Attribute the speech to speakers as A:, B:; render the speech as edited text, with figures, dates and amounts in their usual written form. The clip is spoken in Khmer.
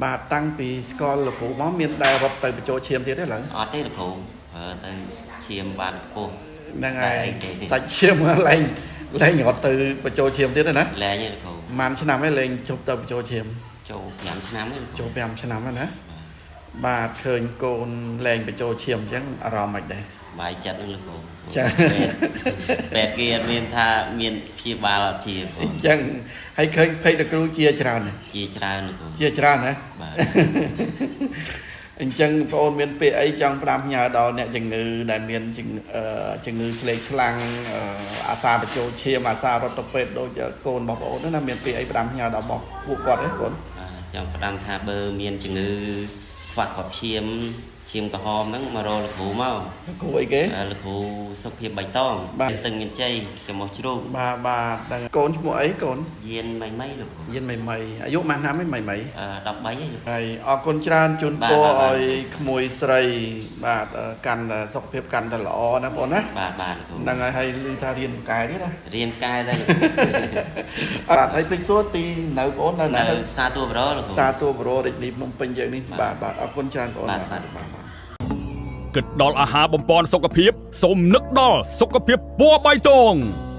A: បាទតាំងពីស្គាល់លោកគ្រូមកមានដែលរត់ទៅបញ្ចូលឈាមទៀតទេឡើយ
B: អត់ទេលោកគ្រូប្រើទៅឈាមបានខ្ពស់
A: ហ្នឹងហើយ
B: តែអីទេ
A: សាច់ឈាម លែងលែងរត់ទៅបញ្ចូលឈាមទៀតទេណា
B: លែងទេលោកគ្រូ
A: ប្រហែលឆ្នាំហើយលែងជប់ទៅបញ្ចូលឈាម
B: ចូល5ឆ្នាំទេលោកគ្រូ
A: ចូល5ឆ្នាំហើយណាបាទឃើញកូនលែងបញ្ចូលឈាមអញ្ចឹងអារម្មណ៍មិនដែរ
B: បាយចិត្តហ្នឹងលោកគ្រូ
A: ចា
B: ពេទ្យគេអត់មានថាមានព្យាបាលអត់ជាផង
A: អញ្ចឹងហើយឃើញភ័យទៅគ្រូជាច្រើនណាស់
B: ជាច្រើនលោកគ្រូ
A: ជាច្រើនណា
B: បាទ
A: អញ្ចឹងបងអូនមានពាក្យអីចង់ផ្ដាំផ្ញើដល់អ្នកជំងឺដែលមានជំងឺជំងឺស្លេកស្លាំងអាសាបញ្ចូលឈាមអាសារត់ទៅពេទ្យដូចកូនរបស់បងអូនហ្នឹងណាមានពាក្យអីផ្ដាំផ្ញើដល់របស់ពួកគាត់ទេបង
B: បាទចង់ផ្ដាំថាបើមានជំងឺខ្វះគ្រាប់ឈាមឈាមក្រហមហ្នឹងមករកលោកគ្រូមក
A: គ្រូអីគេ
B: លោកគ្រូសុខភាពបៃតង
A: បាទ
B: ស្ទឹងមានជ័យចំោះជ្រូក
A: បាទបាទហ្នឹងកូនឈ្មោះអីកូន
B: យានមីមីលោកគ្រូ
A: យានមីមីអាយុប៉ុន្មានឆ្នាំឯងមីមី
B: 13ហើយលោក
A: ហើយអរគុណច្រើនជូនពរ
B: បាទបាទ
A: ឲ្យក្មួយស្រីបាទកាន់តែសុខភាពកាន់តែល្អណាបងណា
B: បាទបាទលោកគ្រូ
A: ហ្នឹងហើយហើយឮថារៀនពូកែទៀតណា
B: រៀនកែដែរលោកគ្រូ
A: បាទហើយភ្លេចសួរទីនៅបងនៅណា
B: នៅផ្សារទួលបរលោកគ្រូ
A: សាទួលបររាជធានីភ្នំពេញយើងនេះ
B: បាទ
A: បាទបាទអរគុណច្រើនបង
B: បាទបាទ
A: បាទ
C: គិតដល់អាហារបំពន់សុខភាពសូមនឹកដល់សុខភាពពណ៌បៃតង។